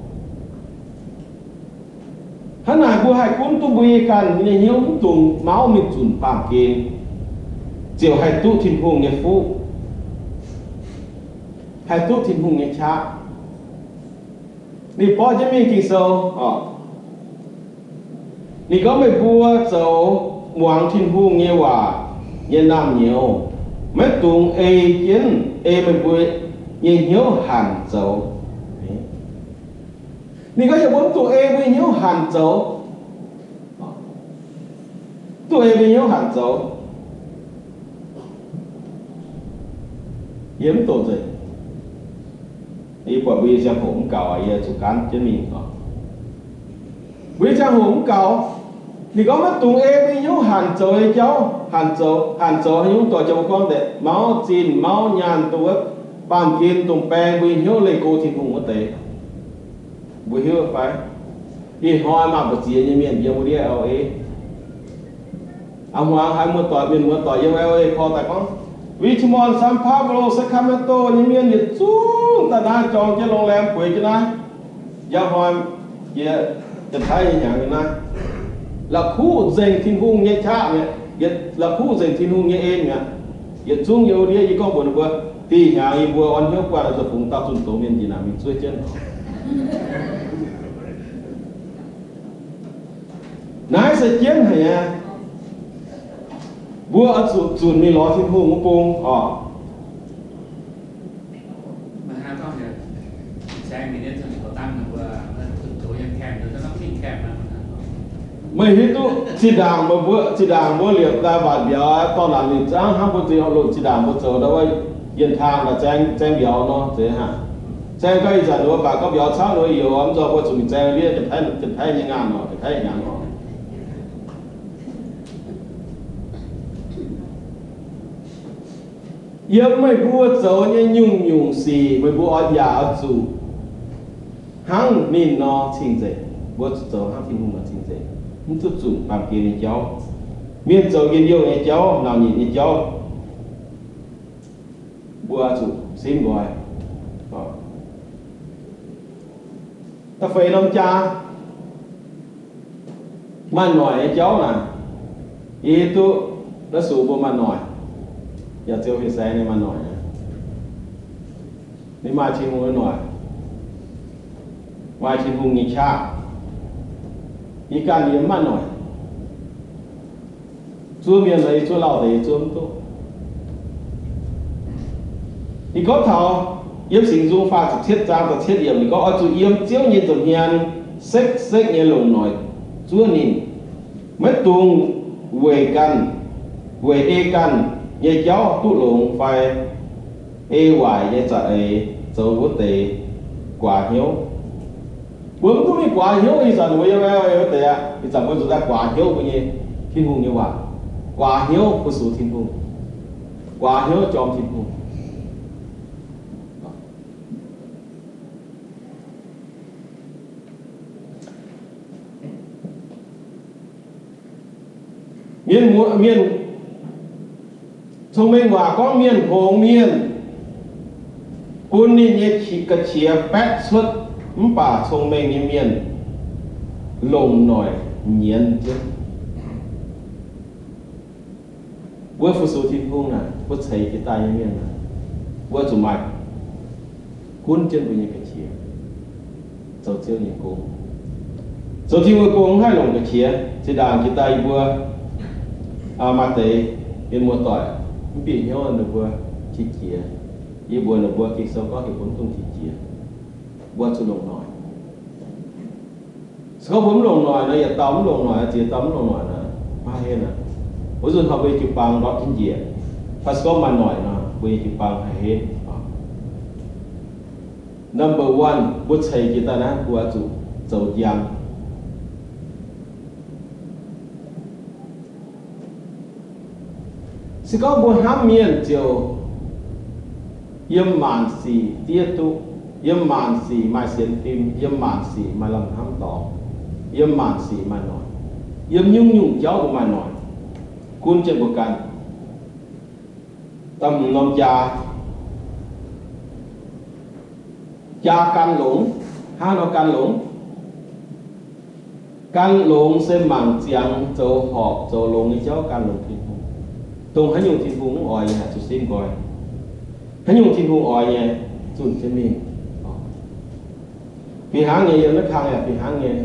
Hnangv naaic mbuo haih gunv duqv mbuo nyei ganh nyei hnyouv mv dungx mauv mingh zunc baamh gen, ziouc haih duqv Tin-Hungh nyei fuqv, haih duqv Tin-Hungh nyei qaqv. Ninh borqv jienv mingh Ging-Sou oc. Ninh gorngv meih mbuo zoux muangx Tin-Hungh nyei waac nyei naamh nyouz maiv dungx ei jienv, ei meih mbuo nyei hnyouv hanc zoux. Ninh gorngv yie mbuo mv dungx ei mbuo nyei hnyouv hanc zoux. Duqv ei mbuo nyei hnyouv hanc zoux. Yie mv dungx nzengc. Yie buatc mbuo nyei ziangh hoc mv gaux, yie zuqc gaanv jienv mingh oc. Mbuo nyei ziangh hoc mv gaux. Ninh gorngv maiv dungx ei mbuo nyei hnyouv hanc zoux nyei jauv, hanc zoux, hanc zoux haaix nyungc doix jauv mbuo gorngv deix mauv zinh mauv nyaanh dongh wuov baamh gen dongh baeng mbuo nyei hnyouv leih go Tin-Hungh wuov deix. Mbuo hiuv fai? Ih hnoi maaih mbu'ziex nyei mienh yiem wuov ndiev L A. A'hmuangx haiz muoz-doic, mienh muoz-doic yiem L A call daaih gorngv, Richmond, San Pablo, Sacramento nyei mienh yietc zungv daaih naaiv jorng jienv โรงแรม bueix jienv naaiv. Njang hnoi jiex Janx-Taiv nyei hnyangx nyei naaiv, la'kuqv nzengc Tin-Hungh nyei qaqv mi'aqv, la'kuqv nzengc Tin-Hungh nyei en mi'aqv. Yietc zungv yiem wuov ndiev, yie gorngv mbuox ninh mbuo, dih hnyangx yie mbuo orn hnyouv guanh oix zuqc fungx dauh zunh doz mienh njiec naaic mingh zuov jienv. Naaiv se jienv haic nyei. Mbuo oix zuqc zunc mingh lorz Tin-Hungh wuov bung oc. Meih hiuv duqv zinh ndaangc meih mbuo, zinh ndaangc mbuo liepc daaih mbatc mbiauz dorh naanc ninh zangv hnangv mbuo zinh loc zinh ndaangc mbuo zoux ndau wuov yienh taang naaic zaeng, zaeng mbiauz nor, zeiz hnangv. Zaeng gau ih zanc nor mbatc gorngv mbiauz camv nor, yie mv nzorng mbuo zuqc mingh zaeng ndiev Janx-Taiv, Janx-Taiv nyei ngaanh nor, Janx-Taiv nyei ngaanh nor. Yiem meih mbuo zoux nyei nyungc-nyungc sic meih mbuo oix yaac oix zuqc hnangv ninh nor cing-nzengc. Mbuo zuqc zoux hnangv Tin-Hungh nor cing-nzengc, mv zuqc zunc baamh gen nyei jauv. Mienh zoux njien-youh nyei jauv, nauc nyitc nyei jauv, mbuo zuqc simv nqoi. Da'feix norm jaa maaih noic nyei jauv naaic, yie hiuv duqv naaiv sux mbuo maaih noic, yaac Ziouv fin-saeng nyei maaih noic. Ninh maaih Tin-Hungh nyei noic, maaih Tin-Hungh nyei qaqv. Yie ganh yie mv maaih noic. Zuov mienh nor, yie zuov lauh deix yie zuov mv duqv. Ninh gorngv taux yiem Singx Nzung faah ziepc cietv zaang da'cietv yiemc, ninh gorngv oix zuqc yiem Ziouv nyei nza'hmien sekv-sekv nyei longc noic zuov ninh. Maiv dungx weic ganh, weic ei ganh nyei jauv duqv longx fai ei waaic nyei za'eix zoux wuov deix guaax hnyouv. Mbuo mv duqv mingh guaax hnyouv ih zanc mbuo yiem wuov deix aqv. Ih zanc mbuo zuqc daaih guaax hnyouv mbuo nyei Tin-Hungh nyei waac, guaax hnyouv fu-sux Tin-Hungh, guaax hnyouv jorm Tin-Hungh. Mienh, mienh, cong-mengh waac gorngv mienh hngongx mienh bun ninh nyei ga'qiex baetv cuotv, mv baac cong-mengh nyei mienh longc noic nyienz jienv. Mbuo fu-sux Tin-Hungh naaic, mbuo ceix jiez daaih nyei mienh naaic, mbuo zuqc maaih gunv jienv mbuo nyei ga'qiex zoux Ziouv nyei gong. Zoux Tin-Hungh nyei gong mv haih longc ga'qiex. Zinh ndaangc jiex daaih yie mbuo maaih deix mienh muoz-doic mv bieqc hnyouv ninh mbuo qiex jiez, yie mbuox ninh mbuo Ging-Sou gorngv heuc mbuo mv dungx qiex jiez, mbuo zuqc longc noic. Se gorngv mbuo mv longc noic nor, yietc dauh mv longc noic, ziex dauh mv longc noic nor, maiv henv aqv. Wuov nzunc hnoi mbuo nyei jiu-baang ndortv jienv njiec. Fai se gorngv maaih noic nor, mbuo nyei jiu-baang haih henv. Number one, mbuo ceix jiez daaih naaiv, mbuo zuqc zoux njang. Se gorngv mbuo hnamv mienh ziouc yiem maanc sic diev duqv, yiem maanc sic maaih sienx fim, yiem maanc sic maaih lamh hnamv dorngx, yiem maanc sic maaih noic, yiem nyungc-nyungc jauv mbuo maaih noic, gunv jienv mbuo ganh. Da'hmz norm jaa, jaa gan longx. Hnangv nor gan longx? Gan longx se mangc ziangx zoux horpc zoux longx nyei jauv gan longx Tin-Hungh. Dongh haaix nyungc Tin-Hungh mv oix nyei haih zuqc simv nqoi. Haaix nyungc Tin-Hungh oix nyei, zunh jienv mingh. Fih hnangv nyei, yiem naaiv kang yaac fih hnangv nyei.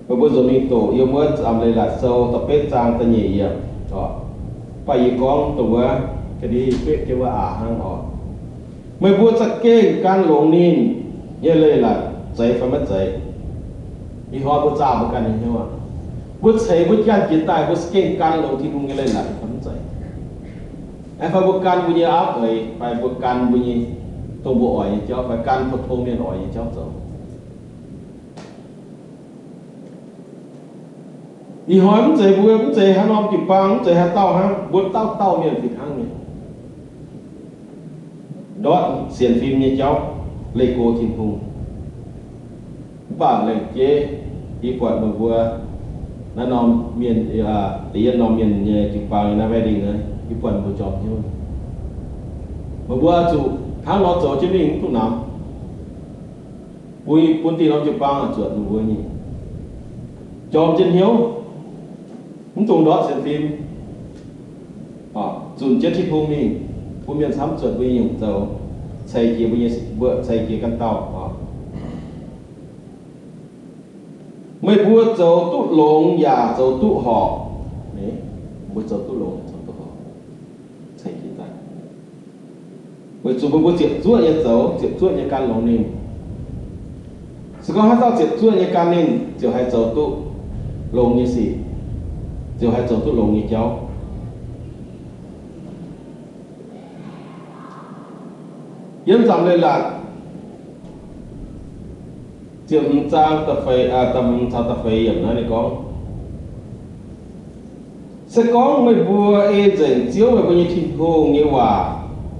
Meih mbuo nzuonx mingh doqc yiem wuov Zaamc Leiz-Latc Sou da'betv zaang da'nyeic yiemc oc. Mv baac yie gorngv dongh wuov ga'ndiev yie betv jienv wuov aac hnangv oc. Meih mbuo za'gengh gan longx ninh nyei leiz-latc, zeiz fai maiv zeiz? Ih hnoi mbuo zaah mbuo ganh nyei hnyouv aqv. Mbuo ceix mbuo ganh jiez daaih, mbuo za'gengh gan longx Tin-Hungh nyei leiz-latc fai mv zeiz? Aengx fai mbuo gan mbuo nyei auv eix, fai mbuo gan mbuo nyei, dongh mbuo oix nyei jauv, fai gan pou-tong mienh oix nyei jauv zoux? Ih hnoi mv zeiz mbuo, mv zeiz haaix norm jiu-baang, mv zeiz haaix dauh hnangv, mbuo dauh dauh mienh fih hnangv nyei. Ndortv sienx fim nyei jauv, leih go Tin-Hungh. Mv baac laengz jeiv yie buatc meih mbuo naaiv norm mienh, da'yietv norm mienh nyei jiu-baang naaiv wedding naaiv, yie buatc mbuo jorm hnyouv. Meih mbuo zuqc hnangv nor zoux jienv mingh mv duqv namx. Bun, bun diuh norm jiu-baang zuotc meih mbuo nyei, jorm jienv hnyouv, mv dungx ndortv sienx fim, zunc jienv Tin-Hungh mingh, bun mienh camv zuotc mbuo nyei nyungc zoux, ceix jiez mbuo nyei, mbuo ceix jiez ganh dauh. Meih mbuo zoux duqv longx yaac zoux duqv horpc. Mbuo zoux duqv longx, zoux duqv horpc, ceix jiez daaih. Weic zuqc mbuo, mbuo ziepc zuoqv nyei zoux, ziepc zuoqv nyei gan longx ninh. Se gorngv haaix dauh ziepc zuoqv nyei gan ninh, ziouc haih zoux duqv longx nyei sic, ziouc haih zoux duqv longx nyei jauv. Yiem Zaamc Leiz-Latc ziepc hmz zaang da'feix, da'hmz caux da'feix yiemc naaiv ninh gorngv, se gorngv meih mbuo ei nzengc Ziouv meih mbuo nyei Tin-Hungh nyei waac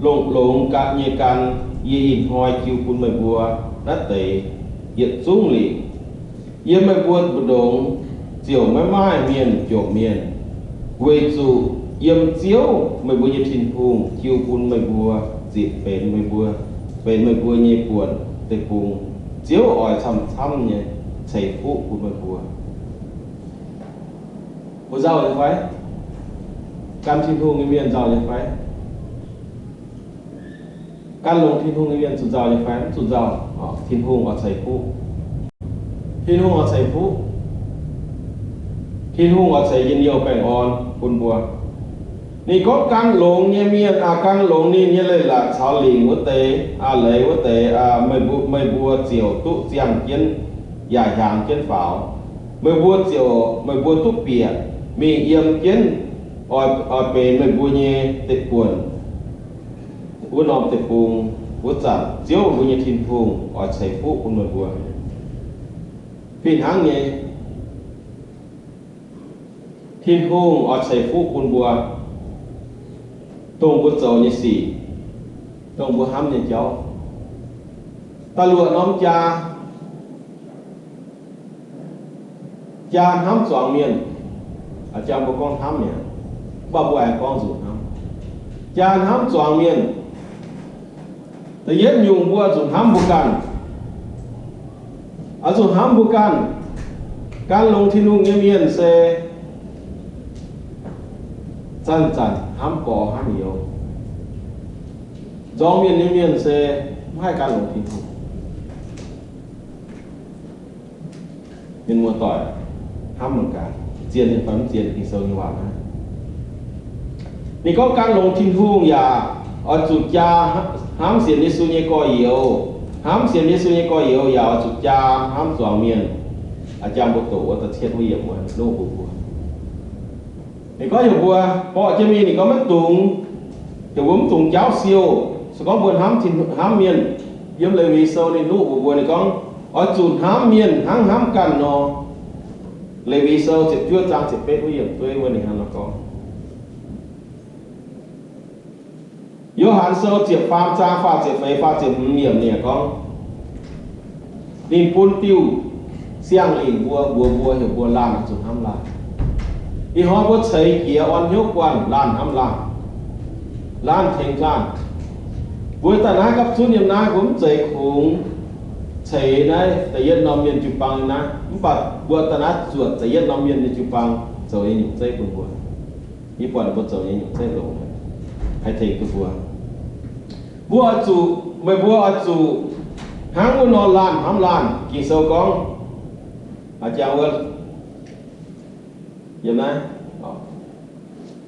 longx-longx ganh nyei gan, yie ih hnoi jiu bun meih mbuo naaiv deix yietc zungv lingc. Yiem meih mbuo mbu'ndongx ziouc maiv maaih mienh jomc mienh, weic zuqc yiem Ziouv meih mbuo nyei Tin-Hungh jiu bun meih mbuo zitc benx meih mbuo, benx meih mbuo nyei buonc deic-bung. Ziouv oix camv-camv nyei ceix fuqv bun meih mbuo. Mbuo nzauh nyei fai? Gan Tin-Hungh nyei mienh nzauh nyei fai? Gan longx Tin-Hungh nyei mienh zuqc nzauh nyei fai? Mv zuqc nzauh. Tin-Hungh oix ceix fuqv. Tin-Hungh oix ceix fuqv. Tin-Hungh oix ceix njien-youh baengh orn bun mbuo. Ninh gorngv gan longx nyei mienh, aa, gan longx ninh nyei leiz-latc caux lingc wuov deix, aa, leiz wuov deix, aa, meih mbuo, meih mbuo ziouc duqv ziangh jienv yaac hiaangx jienv faaux. Meih mbuo ziouc, meih mbuo duqv bieqc mingh yiem jienv oix, oix benx meih mbuo nyei deic-buonc wuov norm deic-bung. Wuov zanc Ziouv, mbuo nyei Tin-Hungh, oix ceix fuqv bun meih mbuo. Fih hnangv nyei, Tin-Hungh oix ceix fuqv bun mbuo, dongh mbuo zoux nyei sic, dongh mbuo hnamv nyei jauv. Da'luoqc norm jaa, jaa hnamv zuangx mienh. Aa, jaa mbuo gorngv hnamv mi'aqv, mv baac mbuo aengx gorngv nzuqc hnamv. Jaa hnamv zuangx mienh. Da'yietv nyungc, mbuo oix zuqc hnamv mbuo ganh. Oix zuqc hnamv mbuo ganh. Gan longx Tin-Hungh nyei mienh se zanc-zanc hnamv gorx hnamv youz. Nzorng mienh nyei mienh se mv haih gan longx Tin-Hungh. Mienh muoz-doic, hnamv mangc gaax, zien nyei fai mv zien, Ging-Sou nyei waac naaiv. Ninh gorngv gan longx Tin-Hungh yaac oix zuqc jaa hnamv sienx Yesu nyei gorx-youz. Hnamv sienx Yesu nyei gorx-youz yaac oix zuqc jaa hnamv zuangx mienh. Aa, jaa mbuo doqc wuov da'cietv wuov yiemc wuov, loh mbuo mbuo. Ninh gorngv heuc mbuo borqv jienv mingh, ninh gorngv maiv dungx, heuc mbuo mv dungx jaauv siou. Se gorngv mbuo hnamv, hnamv mienh, yiem Lewi Sou ninh loh mbuox mbuo, ninh gorngv, oix zuqc hnamv mienh hnangv hnamv ganh nor. Lewi Sou ziepc juov zaang ziepc betv wuov yiemc dueiv wuov ninh hnangv nor gorngv. Yo^han Sou ziepc faam zaang faah ziepc feix, faah ziepc hmz yiemc ninh gorngv, ninh bun diuh siang-lingc mbuo, mbuox mbuo, heuc mbuo laanh oix zuqc hnamv laanh. Ih hnoi mbuo ceix jiez orn hnyouv guanh, laanh hnamv laanh, laanh tengx laanh. Mbuo daaih naaiv gapv zunv yiem naaiv, mbuo mv zeiz kungx ceix naaiv da'yietv norm mienh jiu-baang naaiv, mv baac mbuo daaih naaiv zuotc da'yietv norm mienh nyei jiu-baang zoux nyei nyungc zeiv bun mbuo. Yie buatc ninh mbuo zoux nyei nyungc zeiv longx, haih tengx duqv mbuo. Mbuo oix zuqc, meih mbuo oix zuqc hnangv wuov nor laanh hnamv laanh. Ging-Sou gorngv, jangx wuov, yiem naaiv,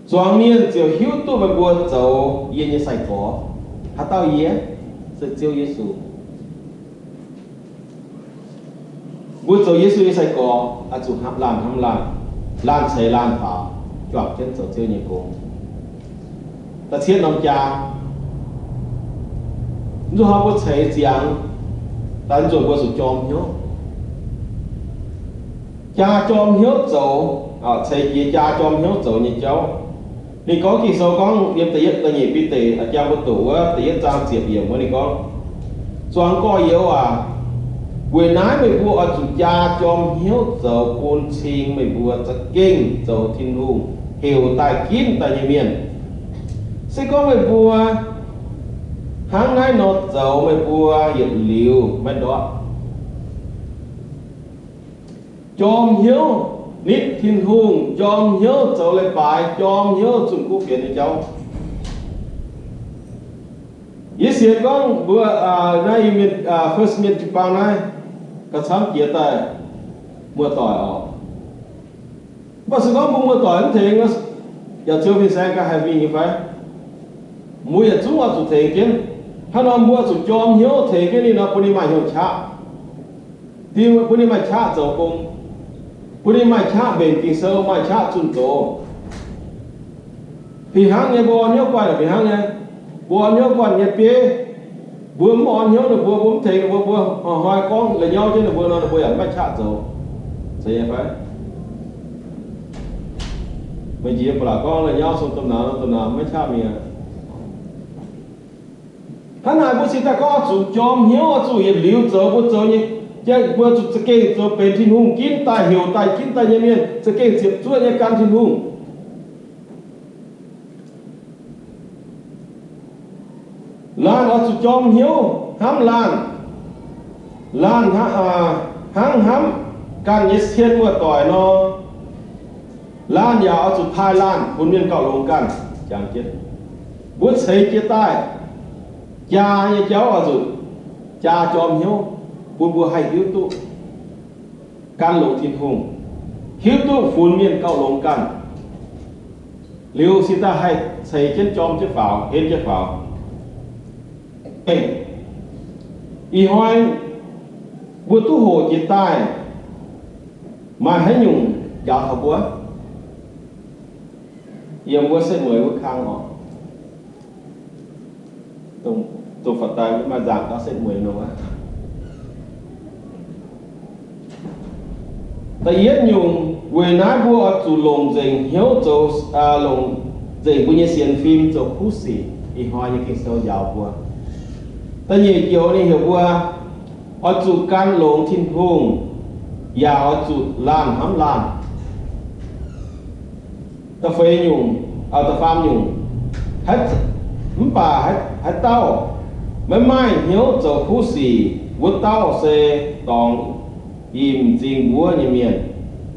zuangx mienh ziouc hiuv duqv meih mbuo zoux yie nyei sai-gorx. Haaix dauh yie? Se Ziouv Yesu. Mbuo zoux Yesu nyei sai-gorx, oix zuqc laanh hnamv laanh, laanh ceix laanh faaux, juangc jienv zoux Ziouv nyei gong. Da'cietv norm jaa, mv zuqc hnamv mbuo ceix ziangx, daaih mv zuqc mbuo zuqc jorm hnyouv. Jaa jorm hnyouv zoux, ceix jiez jaa jorm hnyouv zoux nyei jauv. Ninh gorngv Ging-Sou gorngv yiem da'yietv, da'nyeic Bide, jaa mbuo doqc wuov da'yietv zaang ziepc yiemc wuov ninh gorngv, zuangx gorx-youz aac, weic naaiv meih mbuo oix zuqc jaa jorm hnyouv zoux bun cing meih mbuo za'gengh zoux Tin-Hungh heuc daaih ginv daaih nyei mienh. Se gorngv meih mbuo hnangv naaiv nor zoux, meih mbuo yietc liuz maiv ndortv. Jorm hnyouv nitv Tin-Hungh, jorm hnyouv zoux leiz-baaix, jorm hnyouv zunh kuv fienx nyei jauv. Yie sienx gorngv mbuo naaiv mienh, first mienh jiu-baang naaiv, gauh camv jiex daaih muoz-doic oc. Mv baac se gorngv mbuo muoz-doic mv tengx, yaac ziouc fin-saeng ganh haih mingh nyei fai? Mbuo yietc zungv oix zuqc tengx jienv. Hnangv nor mbuo zuqc jorm hnyouv tengx jienv ninh nor, bun ninh maaih hnyouv qaqv. Bun ninh maaih qaqv zoux gong, bun ninh maaih qaqv mbenc Ging-Sou, maaih qaqv zunh doz. Fih hnangv nyei, mbuo orn hnyouv guanh fih hnangv nyei. Mbuo orn hnyouv guanh nyei bieiv, mbuo mv orn hnyouv ninh mbuo, mbuo mv tengx ninh mbuo, mbuo hnoi-hnoi gorngv la'nyauv jienv ninh mbuo nor, ninh mbuo yaac maiv qaqv zoux. Zeiz nyei fai? Meih njiec ba'laqc gorngv la'nyauv cong domh nauz, domh nauz maiv qaqv mi'aqv. Hnangv naaic mbuo cingx daaih gorngv oix zuqc jorm hnyouv, oix zuqc yietc liuz zoux mbuo zoux nyei, mbuo zuqc za'gengh zoux benx Tin-Hungh ginv daaih, heuc daaih ginv daaih nyei mienh, za'gengh ziepc zuoqv nyei gan Tin-Hungh. Laanh oix zuqc jorm hnyouv hnamv laanh. Laanh hnangv hnamv ganh nyei cien muoz-doic nor, laanh yaac oix zuqc taaih laanh bun mienh gauh longx ganh. Jangx jienv, mbuo ceix jiez daaih jaa nyei jauv oix zuqc jaa jorm hnyouv, bun mbuo haih hiuv duqv gan longx Tin-Hungh, hiuv duqv funx mienh gauh longx ganh. Liuz cingx daaih haih ceix jienv jorm jienv faaux, henv jienv faaux. Ih hnoi mbuo duqv hoqc jiex daaih, maaih haaix nyungc njaaux taux mbuo? Yiem wuov setv mueiz wuov kang oc. Dongh faaux daaih maaih nzaangc gauh setv mueiz nor aqv. Da'yietv nyungc, weic naaiv mbuo oix zuqc longc nzengc hnyouv zoux, longc nzengc mbuo nyei sienx fim zoux kuv sic. Ih hnoi nyei Ging-Sou njaaux mbuo. Da'nyeic joux ninh heuc mbuo oix zuqc gan longx Tin-Hungh, yaac oix zuqc laanh hnamv laanh. Da'feix nyungc, da'faam nyungc, mv baac haaix dauh maiv maaih hnyouv zoux kuv sic, wuov dauh se dorngx yinh m'zing wuov nyei mienh.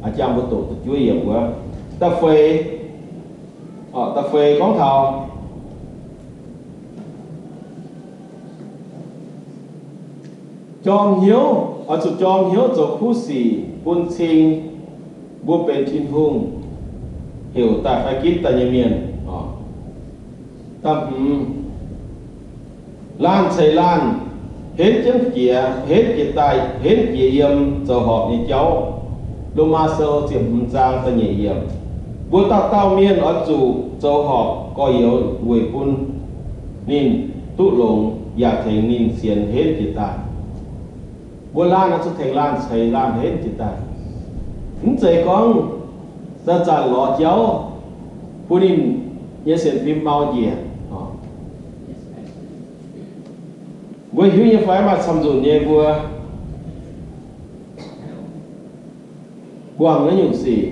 Aa, jang mbuo doqc da'juov yiemc wuov. Da'feix, da'feix gorngv taux jorm hnyouv, oix zuqc jorm hnyouv zoux kuv sic bun cing mbuo benx Tin-Hungh heuc daaih fai ginv daaih nyei mienh. Da'hmz, laanh ceix laanh henv jienv jiex, henv jiex daaih, henv jiex yiem zoux horpc nyei jauv. Lomaa Sou ziepc hmz zaang da'nyeic yiemc. Mbuo dauh dauh mienh oix zuqc zoux horpc gorx-youz weic bun ninh duqv longx yaac tengx ninh sienx henv jiex daaih. Mbuo laanh oix zuqc tengx laanh ceix laanh henv jiex daaih. Mv zeiz gorngv zanc-zanc lorz jauv bun ninh nyei sienx fim mau njiec. Mbuo hiuv nyei fai maaih camv nzunc nyei mbuo buangh naaiv nyungc sic.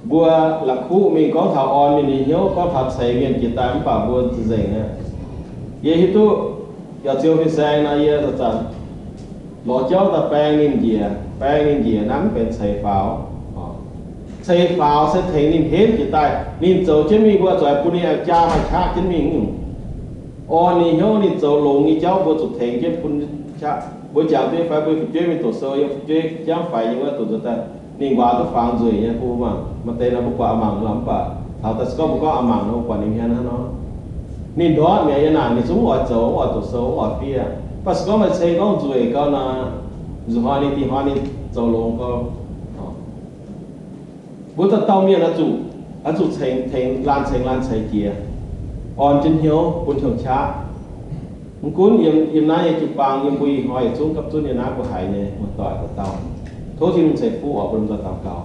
Mbuo la'kuqv mingh gorngv taux orn mienh nyei hnyouv, gorngv taux ceix mienh jiex daaih mv baac mbuo nzengc aqv. Yie hiuv duqv yaac ziouc fin-saeng nor, yie zanc-zanc lorz jauv daaih baeng ninh njiec, baeng ninh njiec, naaiv mv benx ceix faaux. Ceix faaux se tengx ninh henv jiex daaih, ninh zoux jienv mingh, mbuo zuqc bun ninh jaa maaih qaqv jienv mingh nyungc. Orn ninh hnyouv, ninh zoux longx nyei jauv mbuo zuqc tengx jienv bun qaqv. Mbuo jangx duqv fai mbuo fu'jueiv mingh doqc sou, yiem fu'jueiv jangv faix nyei wuov doqc nzuonx daaih, ninh waac duqv fangx nzueic nyei bun mbuo mangc. Maaih deix nor mbuo buatc a'mangc nor, mv baac taux daaih se gorngv mbuo gorngv a'mangc nor, mbuo buatc ninh hmien hnangv nor. Ninh ndortv mi'aqv, yie naaic ninh zungv mv oix zoux, mv oix doqc sou, mv oix fiev. Mv baac se gorngv maaih ceng gorngv nzueic gau nor, nzueic hnoi ninh, dih hnoi ninh zoux longx gau. Mbuo dauh dauh mienh oix zuqc, oix zuqc ceng, tengx laanh ceng laanh ceix jiex, orn jienv hnyouv bun hnyouv qaqv. Mv gunv yiem, yiem naaiv nyei jiu-baang, yiem mbuo ih hnoi yietc zungv gapv zunv nyei naaiv mbuo haiz nyei muoz-doic dauh dauh, tov Tin-Hungh ceix fuqv oc bun mbuo dauh dauh gau.